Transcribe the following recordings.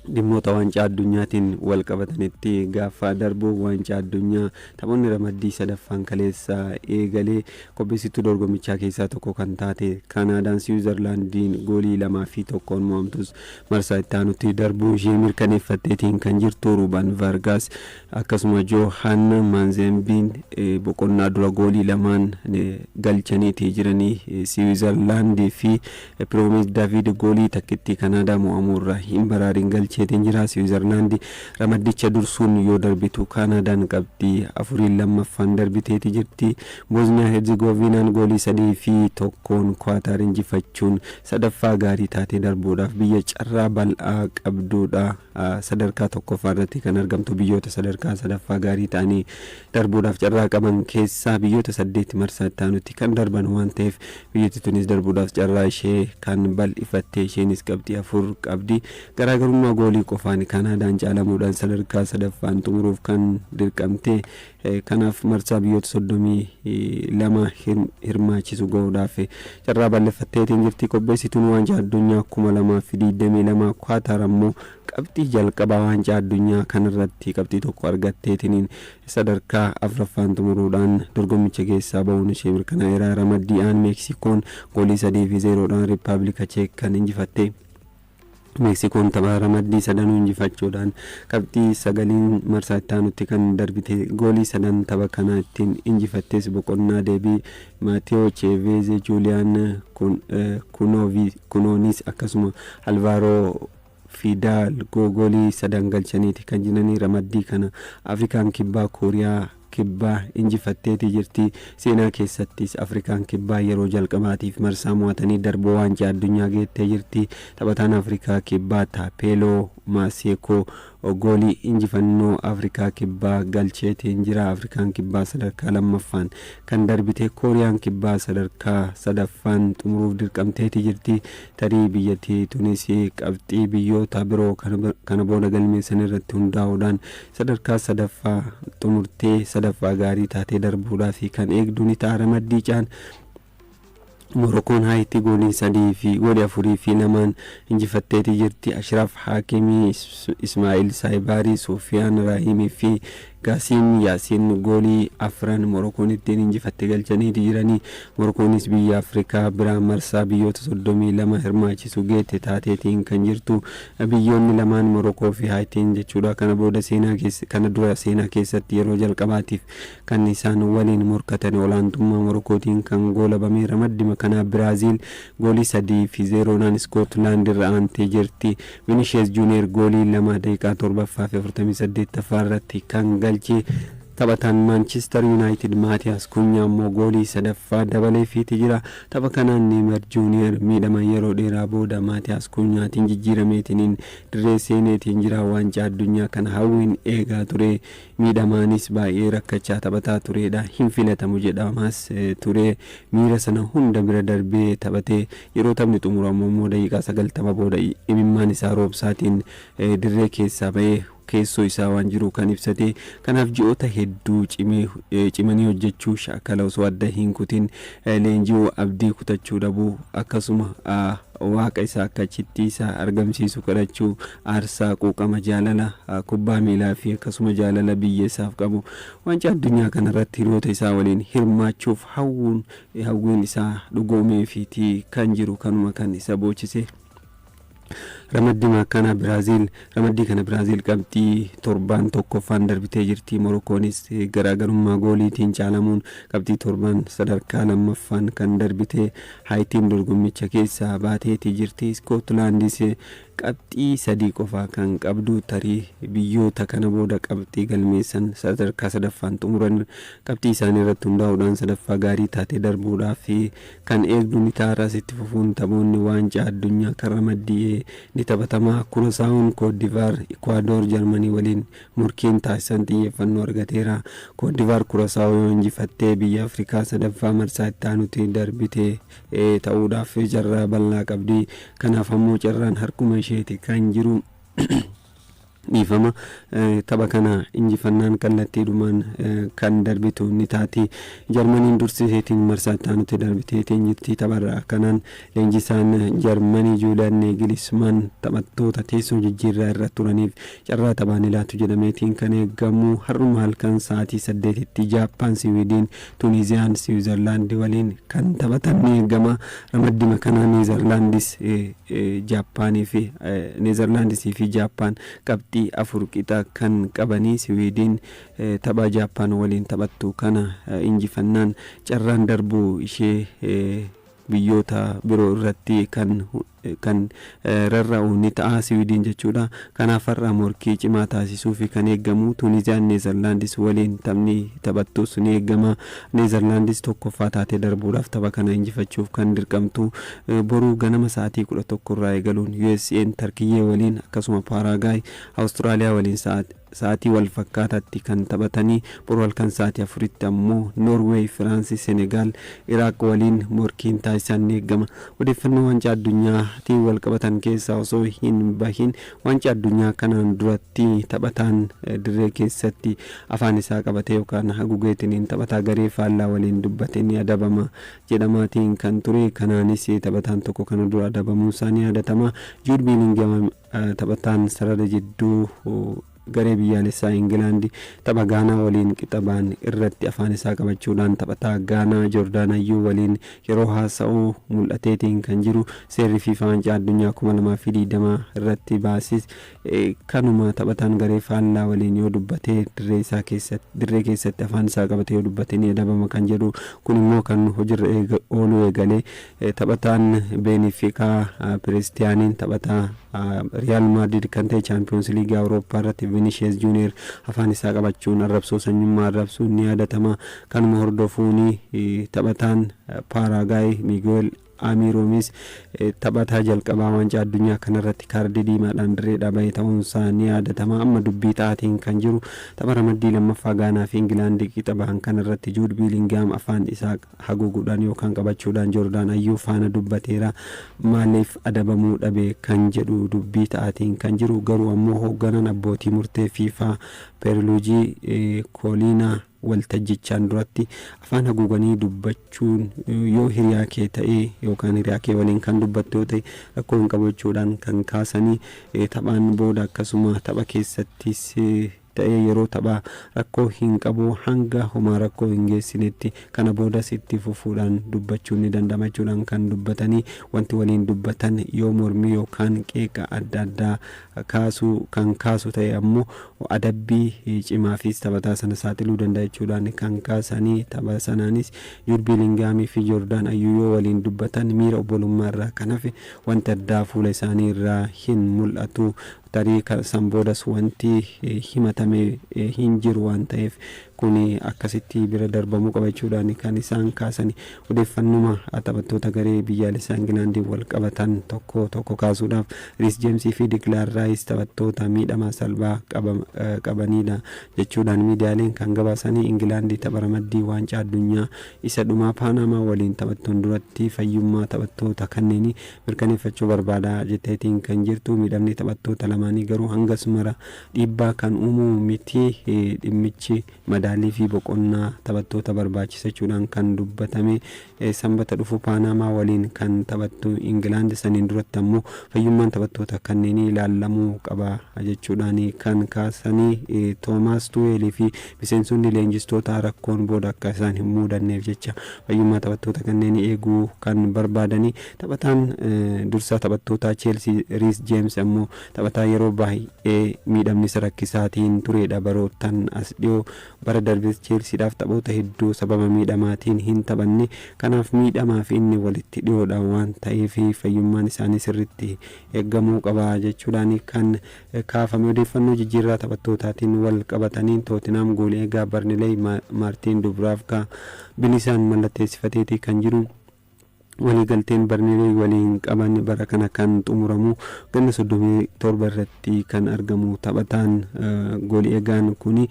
Dhimmoota waancaa addunyaatiin wal qabatanitti gaafa darbu, waancaa addunyaa taphoonni ramaddii sadaffaan kaleessa eegalee qopheessituu dorgommichaa keessaa tokko kan taate Kaanaadaan Siwiizerlaandiin goolii 2 fi 1n mo'amtus marsaa itti aanutti darbuu ishee mirkaneeffatteetiin kan jirtu. Ruuban Vargaas akkasuma Joohaan Maanzeembiin boqonnaa dura goolii lamaan galchaniitii jiranii. Siwiizerlaandii fi Piroomis Daavid goolii takkitti Kanaadaa mo'amuurraa hin baraarin galcheetiin jira. Siwiizerlaandi ramaddicha dursuun yoo darbitu, Kaanaadaan qabxii afuriin lammaffaan darbiteeti jirti. Boozniyaa Herzigovinaan goolii 3 fi 1n Kwaataar injifachuun sadaffaa gaarii taatee darbuudhaaf biyya carraa bal'aa qabduudha. Sadarkaa tokkoffaa irratti kan argamtu, biyyoota sadarkaa sadaffaa gaarii ta'anii darbuudhaaf carraa qaban keessaa biyyoota saddeet marsaa itti aanutti kan darban waan ta'eef, biyyattii tunis darbuudhaaf carraa ishee kan bal'ifatte. Isheenis qabxii afur qabdi. Garaagarummaa goolii qofaan Kaanaadaan caalamuudhaan sadarkaa sadaffaan xumuruuf kan dirqamte. Kanaaf marsaa biyyoota 32 hirmaachisu gahuudhaaf carraa bal'ifatteetiin jirti. Qopheessituun waancaa addunyaa 2022 Kwaataar ammoo qabxii jalqabaa waancaa addunyaa kanarratti qabxii tokko argatteetiin sadarkaa afraffaan xumuruudhaan dorgommicha keessaa bahuun ishee mirkanaa'eera. Ramaddii aan Meeksikoon goolii 3 fi 0dhaan Riippaabilika Cheek kan injifatte. Meeksikoon tapha ramaddii sadanuu injifachuudhaan qabxii sagaliin marsaa itti aanutti kan darbite. Goolii sadan tapha kana ittiin injifattes boqonnaa deebii Maatiyoo Cheeveeze, Juuliyaan Kunoonis akkasuma Alvaaroo Fidaal goolii sadan galchaniiti kan jiranii. Ramaddii kana Afrikaan Kibbaa Kooriyaa Kibbaa injifatteeti jirti. Seenaa keessattis Afrikaan Kibbaa yeroo jalqabaatiif marsaa mo'atanii darboo waancaa addunyaa geettee jirti. Taphataan Afrikaa Kibbaa Taapeeloo Maaseekoo goolii injifannoo Afrikaa Kibbaa galcheetiin jira. Afrikaan Kibbaa sadarkaa lammaffaan kan darbite, Kooriyaan Kibbaa sadarkaa sadaffaan xumuruuf dirqamteeti jirti. Tarii biyyattii Tunis qabxii biyyoota biroo kana booda galmeessan irratti hundaa'uudhaan sadarkaa sadaffaa xumurtee sadaffaa gaarii taatee darbuudhaaf kan eegdu ni ta'a. Ramaddii caan Morokoon Haayitii goolii sadii fi goolii 4 fi 2n injifatteeti jirti. Ashiraaf Haakimii, Ismaa'il Saayibaarii, Soofiyaan Raahimii fi Gaasiim Yaasiin goolii afran Morokoon ittiin injifatte galchaniiti jiranii. Morokoonis biyya Afrikaa biraa marsaa biyyoota 32 hirmaachisu geette taateetiin kan jirtu. Biyyoonni lamaan, Morokoo fi Haayitiin jechuudha. Kana booda seenaa kana dura seenaa keessatti yeroo jalqabaatiif kan isaan waliin morkatan olaantummaa Morokootiin kan goolabame. Ramaddima kanaa Biraaziil goolii 3 fi 0dhaan Iskootlaand irra aantee jirti. Vinishees Juuniyer goolii lama daqiiqaa torbaffaa fi 48ffaa irratti kan galche. Taphataan Maanchister Yuunaayitid Maatiyaas Kunyaa immoo goolii sadaffaa dabaleefiiti jira. Tapha kanaan Neemar Juuniyer miidhama yeroo dheeraa booda Maatiyaas Kunyaatiin jijjiirameetiniin dirree seeneetiin jira. Waancaa addunyaa kana hawwiin eegaa ture, miidhamaanis baay'ee rakkachaa taphataa turedha. Hin filatamu jedhamaas ture. Miira sana hunda bira darbee taphatee, yeroo taphni xumuramu immoo daqiiqaa 90 booda imimmaan isaa roobsaatiin dirree keessaa ba'ee keessoo isaa waan jiru kan ibsate. Kanaaf ji'oota hedduu cimanii hojjechuu, shaakala osoo adda hin kutin leenji'uu, abdii kutachuu dhabuu, akkasuma Waaqa isaa akka achitti isaa argamsiisu kadhachuu, aarsaa quuqama jaalala kubbaa miilaa fi akkasuma jaalala biyya isaaf qabu, waancaa addunyaa kanarratti hiriyoota isaa waliin hirmaachuuf hawwuun, hawwiin isaa dhugoomeefiitii kan jiru kanuma kan isa boochise. Ramaddii kana Biraaziil, ramaddii kana Biraaziil qabxii torbaan tokkoffaan darbitee jirti. Morokoonis garaagarummaa gooliitiin caalamuun qabxii torbaan sadarkaa lammaffaan kan darbite. Haayitiin dorgommicha keessaa baateetii jirti. Iskootlaandis qabxii sadii qofaa kan qabdu, tarii biyyoota kana booda qabxii galmeessan sadarkaa sadaffaan xumuran qabxii isaanii irratti hundaa'uudhaan sadaffaa gaarii taatee darbuudhaaf kan eegdu ni ta'a. Itti fufuun taphoonni waancaa addunyaa kan ramaddii ni taphatama. Kurosaawun Koodivaar, Ikwaadoor Jarmanii waliin morkiin taasisan xiyyeeffannoo argateera. Koodivaar Kurosaawu yoo injifattee biyya Afrikaa sadaffaa marsaa itti aanutti darbite ta'uudhaaf carraa bal'aa qabdi. Kanaaf ammoo carraan harkuma isheeti kan jiru. Dhiifama, tapha kana injifannaan kallattiidhumaan kan darbitu ni taati. Jarmaniin dursiseetiin marsaa itti aanutti darbiteetiin jirti. Tapharraa kanaan leenjisaan Jarmanii Juuliyaan Neegilismaan taphattoota teessoo jijjiirraa irra turaniif carraa taphaa ni laatu jedhameetiin kan eegamu. Har'uma halkan sa'aatii 8tti Jaappaan Siwiidin, Tuuniziyaan Siwiizerlaandi waliin kan taphatan ni eegama. Ramaddima kanaa Neezerlaandis Jaappaanii fi Neezerlaandisii fi Jaappaan qabxii 4 qixa kan qabanii. Siwiidin tapha Jaappaan waliin taphattu kana injifannaan carraan darbuu ishee biyyoota biroo irratti kan rarra'u ni ta'a, Siwiidin jechuudha. Kanaaf har'a morkii cimaa taasisuufi kan eegamu. Tuuniziyaan Neezerlaandis waliin taphni taphattus ni eegama. Neezerlaandis tokkoffaa taatee darbuudhaaf tapha kana injifachuuf kan dirqamtu. Boruu ganama sa'aatii 11 irraa eegaluun USA'n Tarkiyyee waliin, akkasuma Paaraagaay Awustiraaliyaa waliin sa'aatii wal fakkaataatti kan taphatanii. Boruu halkan sa'aatii 4tti ammoo Noorweey, Firaansi, Senegaal, Iraaq waliin morkiin taasisan ni eegama. Odeeffannoo waancaa addunyaatiin wal qabatan keessaa osoo hin bahin, waancaa addunyaa kanaan duratti taphataan dirree keessatti afaan isaa qabatee yookaan haguugeetiniin taphataa garee faallaa waliin dubbate ni adabama jedhamaatiin kan ture. Kanaanis taphataan tokko kana dura adabamuun isaa ni yaadatama. Juud Biilingam, taphataan sarara jidduu garee biyyaalessaa Ingilaandi, tapha Gaanaa waliin qixa ba'an irratti afaan isaa qabachuudhaan taphataa Gaanaa Joordaan Ayyuu waliin yeroo haasa'u mul'ateetiin kan jiru. Seerri FIFA waancaa addunyaa 2020 irratti baasis kanuma. Taphataan garee faallaa waliin yoo dubbatee dirree isaa keessatti, dirree keessatti afaan isaa qabatee yoo dubbate ni adabama kan jedhu. Kun immoo kan hojiirra ooluu eegalee taphataan Beenifikaa Kiristiyaaniin taphataa Riyaal Maadrid kan ta'e Chaampiyoons Liigii Awurooppaa irratti Vinicius Junior afaan isaa qabachuun arrabsoo sanyummaa arrabsuun ni yaadatama. Kanuma hordofuun taphataan Paaraagaay Miguel Amiiroomis taphataa jalqabaa waancaa addunyaa kanarratti kaardii diimaadhaan dirreedhaa bahe ta'uunsaa ni yaadatama. Amma dubbii ta'aatiin kan jiru tapha ramaddii lammaffaa Gaanaa fi Ingilaandii qixa bahan kanarratti Juud Biilingaam afaan isaa haguuguudhaan yookaan qabachuudhaan Joordaan Ayyuu faana dubbateera. Maaliif adabamuu dhabe kan jedhu dubbii ta'aatiin kan jiru. Garuu ammoo hoogganaan abbootii murtee FIFA Peerluujii Kooliinaa waltajjichaan duratti afaan haguuganii dubbachuun yoo hiriyaa kee ta'ee yookaan hiriyaa kee waliin kan dubbattu yoo ta'e rakkoo hin qabu jechuudhaan kan kaasanii, taphaan booda akkasuma tapha keessattis ta'ee yeroo taphaa rakkoo hin qabu, hanga homaa rakkoo hin geessinetti kana boodas itti fufuudhaan dubbachuun ni danda'ama jechuudhaan kan dubbatanii. Wanti waliin dubbatan yoo mormii yookaan qeeqa adda addaa kaasuu kan kaasu ta'e ammoo adabbii cimaafis taphataa sana saaxiluu danda'a jechuudhaan kan kaasanii. Tapha sanaanis Juud Biilingaamii fi Joordaan Ayyuu yoo waliin dubbatan miira obbolummaa irraa kan hafe wanti addaa fuula isaanii irraa hin mul'atu. Tarii san boodas wanti himatame hin jiru waan ta'eef kun akkasitti bira darbamuu qaba jechuudhaan kan isaan kaasani. Odeeffannuma taphattoota garee biyyaalessaa Ingilaandiin wal qabatan tokko tokko kaasuudhaaf, Riis Jeemsii fi Dikilaan Raayis taphattoota miidhama salphaa qabanidha jechuudhaan miidiyaaleen kan gabaasanii. Ingilaandii tapha ramaddii waancaa addunyaa isa dhumaa Paanamaa waliin taphattuun duratti fayyummaa taphattoota kanneenii mirkaneeffachuu barbaada jetteetiin kan jirtu. Miidhamni taphattoota lamaanii garuu hangas mara dhiibbaa kan uumu miti, dhimmichi madaalii fi boqonnaa taphattoota barbaachisa jechuudhaan kan dubbatame. Sanbata dhufu Paanamaa waliin kan taphattu Ingilaand saniin duratti ammoo fayyummaan taphattoota kanneenii ilaallamuu qaba jechuudhaan kan kaasanii. Toomaas Tuweelii fi miseensonni leenjistoota rakkoon booda akka isaan hin mudanneef jecha fayyummaa taphattoota kanneenii eeguu kan barbaadanii. Taphataan dursaa taphattoota Cheelsii Riis Jeems ammoo taphataa yeroo baay'ee miidhamni isa rakkisaatiin turedha. Baroottan as dhiyoo, bara darbes Cheelsiidhaaf taphoota hedduu sababa miidhamaatiin hin taphanne. Kanaaf miidhamaa fi inni walitti dhiyoodha waan ta'eef fayyummaan isaanii sirriitti eeggamuu qaba jechuudhaan kan kaafame. Odeeffannoo jijjiirraa taphattootaatiin wal qabataniin, Tootenaam goolii eegaa Barnileey Maartiin Dubraavkaa bilisaan mallatteessifateeti kan jiru. Waliigalteen Barnilee waliin qaban bara kana kan xumuramu. Ganna 37 irratti kan argamu taphataan goolii eegaan kuni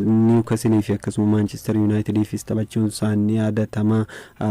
Niwukasilii fi akkasuma Maanchister Yuunaayitediifis taphachuun isaa ni yaadatama.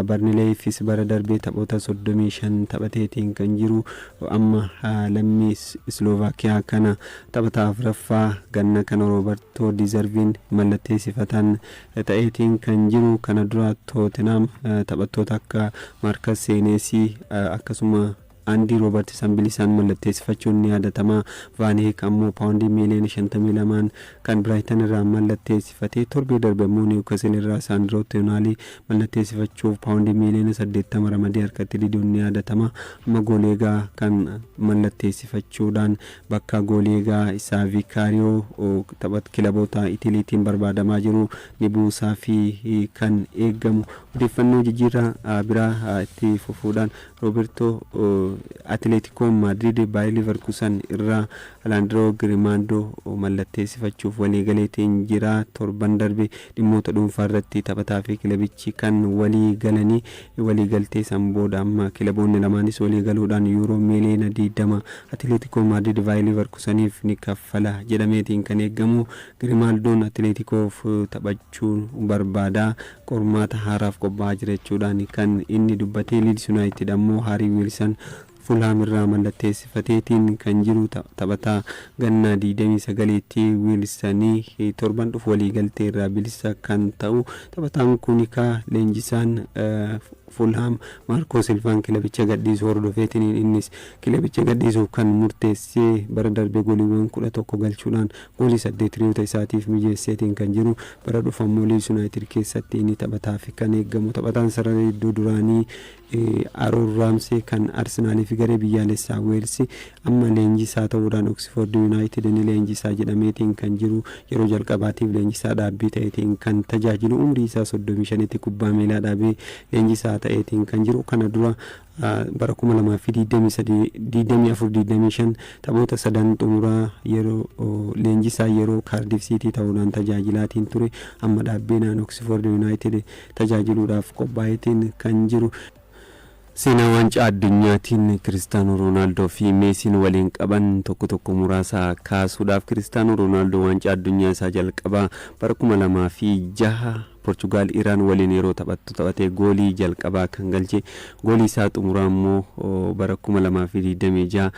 Barnileefis bara darbee taphoota 35 taphateetiin kan jiru amma lammii Isloovaakiyaa kana taphataa afuraffaa ganna kana Roobertoo Dizerviin mallatteessifatan ta'eetiin kan jiru. Kana dura Tootenaam taphattoota akka Maarkas Seeneesii akkasuma Andii Roobertisan bilisaan mallatteessifachuun ni yaadatama. Vaan Heek ammoo paawundii miiliyoona 52n kan Biraayitan irraa mallatteessifatee, torbee darbe immoo Niwukasil irraa Saandiroo Toonaalii mallatteessifachuuf paawundii miiliyoona 80 ramadee harkatti diduun ni yaadatama. Amma gooleegaa kan mallatteessifachuudhaan bakka gooleegaa isaa Viikaariyoo taphat kilaboota Itiliitiin barbaadamaa jiru ni buusaa fi kan eegamu. Odeeffannoo jijjiirraa biraa itti fufuudhaan, Roobertoo Atileetikoo Maadrid Baayir Liverkusan irraa Alaandiroo Girimaandoo mallatteessifachuuf waliigaleetiin jira. Torban darbe dhimmoota dhuunfaa irratti taphataa fi kilabichi kan walii galanii, waliigaltee san booda amma kilaboonni lamaanis walii galuudhaan yuuroo miiliyoona 20 Atileetikoo Maadrid Baayir Liverkusaniif ni kaffala jedhameetiin kan eegamu. Girimaandoon Atileetikoof taphachuu barbaada, qormaata haaraaf qophaa'aa jira jechuudhaan kan inni dubbatee. Liids Yuunaayitid ammoo Haarii Wiilsan Fulhaam irraa mallatteessifateetiin kan jiru. Taphataa gannaa 29tti Wiilsanii torban dhufu waliigaltee irraa bilisa kan ta'u taphataan kun leenjisaan Fulhaam Maarkoo Silvaan kilabicha gadhiisuu hordofeetiin innis kilabicha gadhiisuuf kan murteessee. Bara darbe gooliiwwan 11 galchuudhaan goolii 8 hiriyoota isaatiif mijeesseetiin kan jiru, bara dhufu ammoo Liids Yuunaayitid keessatti inni taphataaf kan eegamu. Taphataan sarara iddoo duraanii Aaroon Raamsee kan Arsenaalii fi garee biyyaalessaa Weelsi amma leenjisaa ta'uudhaan Oksfoord Yuunaayitid inni leenjisaa jedhameetiin kan jiru, yeroo jalqabaatiif leenjisaa dhaabbii ta'eetiin kan tajaajilu, umrii isaa 35tti kubbaa miilaa dhaabee leenjisaa ta'eetiin kan jiru. Kana dura bara 2023, 24, 25 taphoota sadan xumuraa yeroo leenjisaa yeroo Kaardiif Siitii ta'uudhaan tajaajilaatiin ture, amma dhaabbeenaan Oksfoord Yuunaayitid tajaajiluudhaaf qophaa'eetiin kan jiru. Seenaa waancaa addunyaatiin Kiristaanoo Roonaaldoo fi Meesiin waliin qaban tokko tokko muraasa kaasuudhaaf, Kiristaanoo Roonaaldoo waancaa addunyaa isaa jalqabaa bara 2006 Poorchugaal Iraan waliin yeroo taphattu taphatee goolii jalqabaa kan galche. Goolii isaa xumuraa immoo bara 2026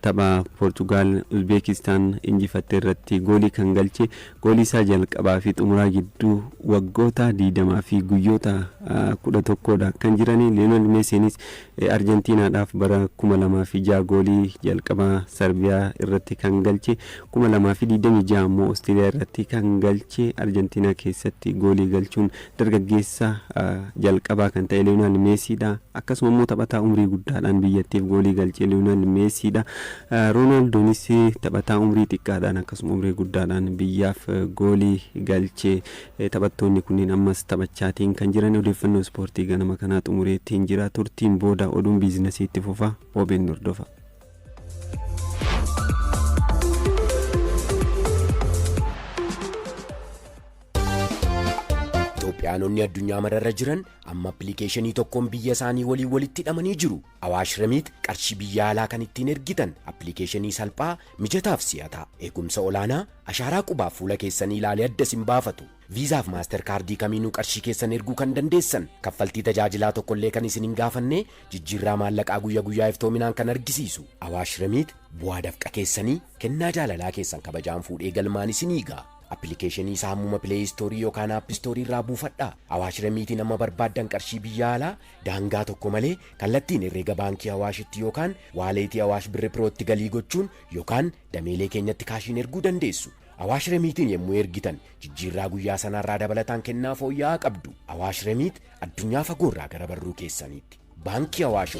tapha Poorchugaal Uzbeekistaan injifatte irratti goolii kan galche. Goolii isaa jalqabaa fi xumuraa gidduu waggoota 20 fi guyyoota 11dha kan jiranii. Liyoonel Meesiinis Arjentiinaadhaaf bara 2006 goolii jalqabaa Sarbiyaa irratti kan galche, 2026 immoo Oostiriyaa irratti kan galche. Arjentiinaa keessatti goolii galchuun dargaggeessa jalqabaa kan ta'e Liyoonel Meesiidha. Akkasuma immoo taphataa umrii guddaadhaan biyyattiif goolii galche Liyoonel Meesiidha. Roonaaldoonis taphataa umrii xiqqaadhaan akkasuma umrii guddaadhaan biyyaaf goolii galche. Taphattoonni kunneen ammas taphachaatiin kan jiran. Odeeffannoo ispoortii ganama kanaa xumureettiin jira. Turtiin booda oduun biizinasii itti fufa. OBN hordofa. Itoophiyaanonni addunyaa mararra jiran amma appilikeeshinii tokkoon biyya isaanii waliin walitti hidhamanii jiru. Awaash Remiit qarshii biyya alaa kan ittiin ergitan appilikeeshinii salphaa, mijataaf si'ataa, eegumsa olaanaa, ashaaraa qubaaf fuula keessanii ilaalee adda isin baafatu. Viizaaf Maaster Kaardii kamiinuu qarshii keessan erguu kan dandeessan, kaffaltii tajaajilaa tokkollee kan isin hin gaafanne, jijjiirraa maallaqaa guyya guyyaa iftoominaan kan argisiisu. Awaash Remiit bu'aa dafqa keessanii, kennaa jaalalaa keessan kabajaan fuudhee galmaan isinii ga'a. Appilikeeshinii isaa ammuma Play Store yookaan App Store irraa buufadhaa. Awaash Remiitiin amma barbaaddan qarshii biyya alaa daangaa tokko malee kallattiin herreega baankii Awaashitti yookaan waaleetii Awaash Birri Pirootti galii gochuun yookaan dameelee keenyatti kaashiin erguu dandeessu. Awaash Remiitiin yommuu ergitan jijjiirraa guyyaa sanarraa dabalataan kennaa fooyya'aa qabdu. Awaash Remiit, addunyaa fagoorraa gara barruu keessaniitti. Baankii Awaash.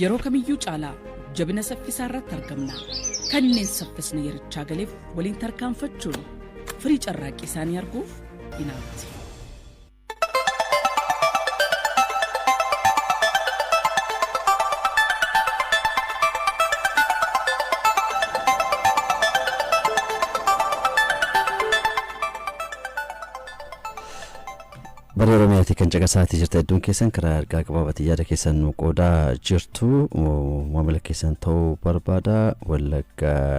Yeroo kamiyyuu caalaa jabina saffisaa irratti argamna. Kanneen saffisni yerichaa galeef waliin tarkaanfachuun firii carraaqqii isaanii arguuf inaatti. Bara Oromiyaatti kan caqasaatii jirta. Hedduun keessan karaa ergaa gabaabaatiin yaada keessan nu qoodaa jirtu. Maamila keessan ta'uu barbaada. Wallagga.